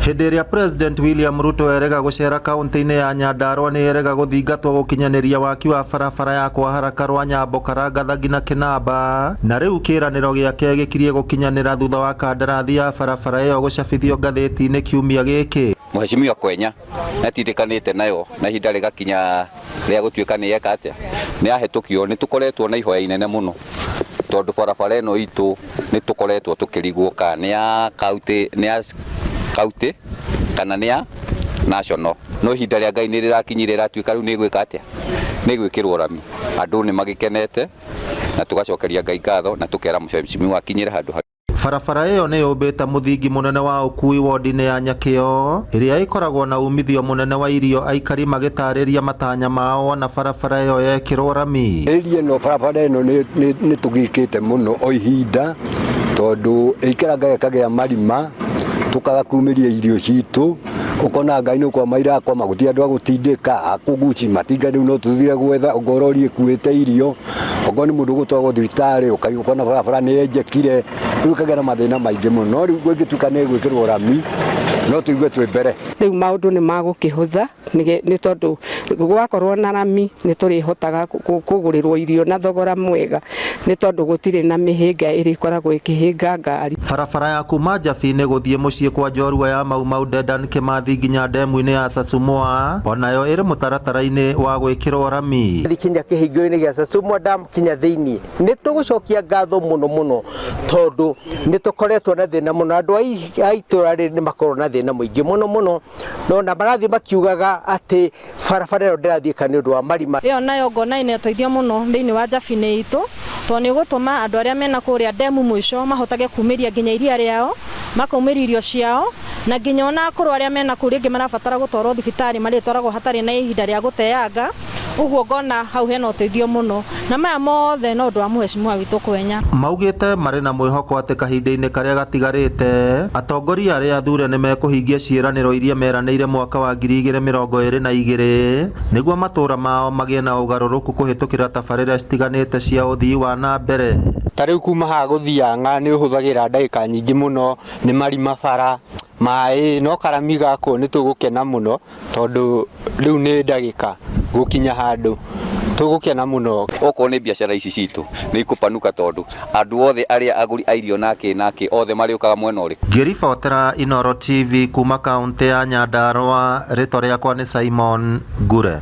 Hĩndĩ ĩrĩa President William Ruto erega gũcera kaunti-inĩ ya Nyandarua nĩ erega gũthingatwo gũkinyanĩria waki wa barabara ya kwa haraka rwa Nyambo Karangatha nginya Kĩnamba, na rĩu kĩĩranĩro gĩake gĩkirie gũkinyanĩra thutha wa kandarathi ya barabara ĩyo gũcabithio ngathĩti-inĩ kiumia gĩkĩ. Mheshimiwa Kwenya nĩatindĩkanĩte nayo na ihinda rĩgakinya rĩa gũtuĩka nĩ yeka atĩa, nĩ yahĩtũkio. Nĩ tũkoretwo na ihoya inene mũno tondũ barabara ĩno itũ nĩ tũkoretwo tũkĩrigwo kana nĩ ya kaunti, nĩ ya kaunti kana nĩ ya national. No ihinda rĩa Ngai nĩ rĩrakinyire rĩratuĩka rĩu nĩ ĩgwĩka atĩa, nĩ ĩgwĩkĩrwo rami. Andũ nĩ magĩkenete na tũgacokeria Ngai ngatho na tũkera mheshimiwa akinyĩre handũ Barabara ĩyo nĩ yũmbĩte mũthingi mũnene wa ũkuui wondi-inĩ ya Nyakĩo, ĩrĩa ĩkoragwo na umithio mũnene wa irio aikari magĩtarĩria matanya mao wona barabara ĩyo yekĩrwo rami. Area ĩno barabara ĩno nĩ tũgiĩkĩte mũno o ihinda tondũ ĩikaraga ĩkagĩa marima tũkaga kumĩria irio citũ ũkona ngai nĩ kwama irakwama gũtirĩ andũ a gũtindĩka a kũguci matinga rĩu no tũthire gwetha ũkorwo rori ĩkuĩte irio okorwo nĩ mũndũ ũgũtwarwo thibitarĩ ũkona barabara nĩ yenjekire rĩu ĩkagĩa na mathĩna maingĩ mũno no rĩu ĩngĩtuĩka nĩ ĩgwĩkĩrwo rami no tũigue twĩ mbere. Rĩu maũndũ nĩ magũkĩhũtha nĩ tondũ gwakorwo na rami nĩ tũrĩhotaga kũgũrĩrwo irio na thogora mwega nĩ tondũ gũtirĩ na mĩhĩnga ĩrĩkoragwo ĩkĩhĩnga ngari. Barabara ya kuma Njabini gũthiĩ mũciĩ kwa njorua ya Mau Mau Dedan Kimathi nginya ndemu-inĩ ya Sasumua onayo ĩrĩ mũtaratara-inĩ wa gwĩkĩrwo rami. Kinya kĩhingo-inĩ gĩa Sasumua Dam kinya thĩinĩ nĩ tũgũcokia ngatho mũno mũno tondũ nĩ tũkoretwo na thĩna mũno andũ a itũra rĩrĩ nĩ makoragwo na thĩna mũingĩ mũno mũno no na marathiĩ makiugaga atĩ barabara ĩyo ndĩrathiĩka nĩ ũndũ wa marima. Ĩyo nayo ngona ĩna ũteithio mũno thĩinĩ wa Njabini itũ tondũ nĩ ũgũtũma andũ arĩa mena kũrĩa ndemu mũico mahotage kumĩria nginya iria rĩao, makaumĩria irio ciao na nginya ona akũrũ arĩa mena kũu rĩngĩ marabatara gũtwarwo thibitarĩ marĩtwaragwo hatarĩ na ihinda rĩa gũteanga, ũguo ngona hau hena ũteithio mũno na maya mothe no ũndũ wa mũheshimiwa witũ Kwenya. Maugĩte marĩ na mwĩhoko atĩ kahinda-inĩ karĩa gatigarĩte, atongoria arĩa athure nĩ mekũhingia ciĩranĩro iria meranĩire mwaka wa 2022 nĩguo matũũra mao magĩe na ũgarũrũku kũhĩtũkĩra tabarĩra citiganĩte cia ũthii wa na mbere. Ta rĩu kuma haha gũthiĩ Ang'a nĩ ũhũthagĩra ndagĩka nyingĩ mũno, nĩ marima bara, maĩ, no karami gakwo nĩ tũgũkena mũno tondũ rĩu nĩ ndagĩka gũkinya handũ, tũgũkena mũno. Okorwo nĩ biacara ici citũ nĩ ikũpanuka tondũ andũ othe arĩa agũri a irio na kĩ na kĩ othe marĩũkaga mwena ũrĩkũ? Ngĩribotera Inooro TV kuma kaũntĩ ya Nyandarua, rĩtwa rĩakwa nĩ Simon Ngure.